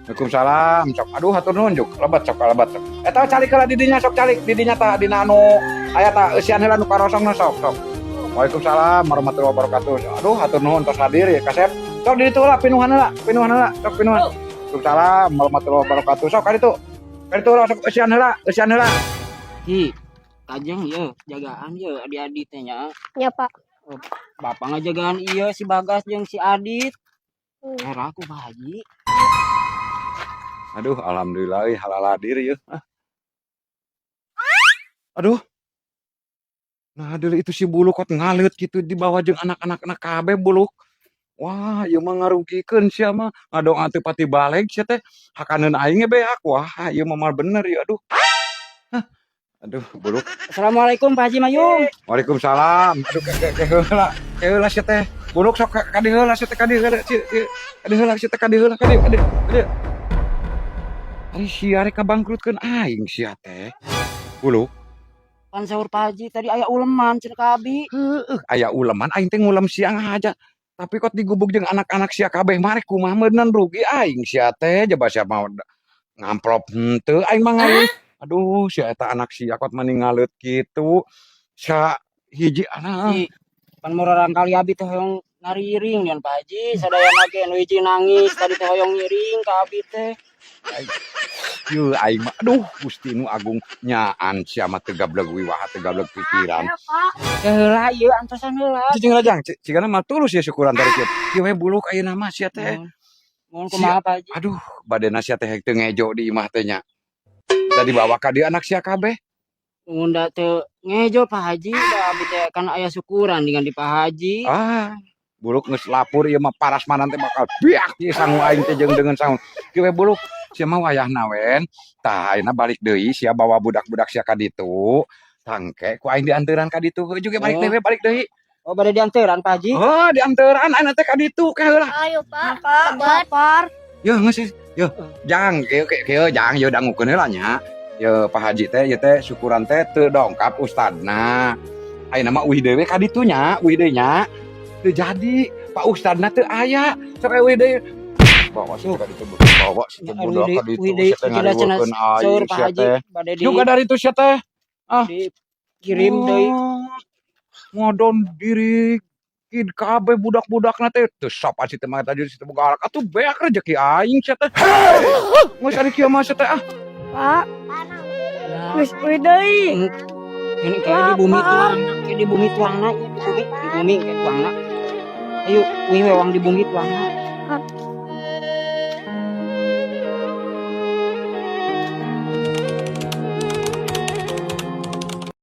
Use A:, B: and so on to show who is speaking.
A: Waalaikumsalam. Sok, aduh, hatur nuhun juk. Lebet sok, lebet sok. Eta calik heula di dinya, sok calik di dinya tah, dina anu aya tah, eusian heula nu karosongna, sok sok. Waalaikumsalam warahmatullahi wabarakatuh. Aduh, hatur nuhun tos hadir ya, kasep. Sok di ditu heula, pinuhan heula, pinuhan heula, sok pinuhan. Waalaikumsalam warahmatullahi wabarakatuh. Sok ka ditu. Ka ditu heula, sok eusian heula, eusian heula.
B: Ki, kajeng ye, jagaan ye adik-adik teh nya.
C: Ya, Pak.
B: Bapak ngajagaan iya si Bagas jeung si Adit.
C: Hmm.
B: Era aku, Pak Haji.
A: Aduh, alhamdulillah euy, halal hadir ya. Ah. Aduh. Nah, deui itu si Buluk kot ngaleut gitu di bawah jeung anak-anak kabeh Buluk. Wah, ieu mah ngarugikeun sia mah. Ngadoa teu pati baleg sia teh. Hakaneun aing ge beak. Wah, ieu mah mal bener ya, aduh. Hah. Aduh, Buluk.
B: Assalamualaikum, Pak Haji Mayung.
A: Waalaikumsalam. Aduh, ke heula. Ke heula sia teh. Buluk, sok ka dieu heula sia teh, ka dieu heula. Ka dieu heula sia teh, ka dieu heula, ka dieu, ka dieu. Ka dieu. Ari sia rek kabangkrutkeun aing sia teh. Buluk.
B: Pan saur Pak Haji tadi aya uleman cenah ka abi.
A: Heueuh, aya uleman, aing teh ngulem siang aja. Tapi kok digubuk jeung anak-anak sia kabeh mah, rek kumaha meunang, rugi aing sia teh, coba sia mau ngamplop henteu aing mah ngaleut. Aduh, sia eta anak sia kot mani ngaleut kitu. Sia hiji anak.
B: Ki, pan murang kali abi teh hoyong ngariring dengan Pak Haji, sadayana ge nu hiji nangis tadi teh hoyong ngiring ka abi teh.
A: Yeuh, aing mah, aduh, Gusti nu agung, nyaan sia mah teu gableg wiwaha, teu gableg pikiran.
C: Ya, Pak.
B: Ke heula ieu, antosan heula.
A: Cicing heula, Jang, cigana mah tulus ya syukuran tadi kieu. Kieu we Buluk ayeuna mah sia teh.
B: Mohon. Mohon kumaha, Pak Haji?
A: Aduh, badena sia teh teu ngejo di imah teh nya. Da dibawa ka dieu anak sia kabeh.
B: Unda teu ngejo, Pak Haji, da abi teh kan aya syukuran dengan di Pak Haji.
A: Ah, Buluk geus lapur ieu mah, parasmanan teh bakal biak ieu sangu aing teh jeung dengan sangu. Kieu we Buluk, sia mah wayahna wen. Tah, ayeuna balik deui sia bawa budak-budak sia ka ditu. Tangke ku aing dianteuran ka ditu. Heuh juga balik
B: Oh.
A: deui we, balik deui.
B: Oh, bade dianteran, Pak Haji.
A: Oh, dianteran ayeuna teh ka ditu ke heula.
C: Ayo, Pak. Pak, Lapar.
A: Yo geus yo, Jang, kieu kieu, Jang, yo dangukeun heula nya. Yo Pak Haji teh ieu teh syukuran teh teu dongkap ustadna. Ayeuna mah uih deui we ka ditu nya, uih deui nya. Teu jadi, Pak Ustadna teu aya. Sok uih deui. Bawa sih ka ditu, bawa sih budak ka ditu sia teh ngariweukeun aing
B: Saur Pak
A: sia
B: Haji
A: teh.
B: Bade di
A: Juga dari itu sia teh. Ah.
B: Dikirim deui.
A: Oh, ngodon diri kid kabeh budak-budakna teh teu sopan si teh mah tadi si teh galak atuh, beak rezeki aing sia teh. Geus ari kieu mah sia teh ah.
C: Pak. Geus uih deui.
B: Ini kayak di bumi tuangna, kayak di bumi tuangna, ya, di bumi kayak tuangna. Ayo, wih wewang di bumi tuangna.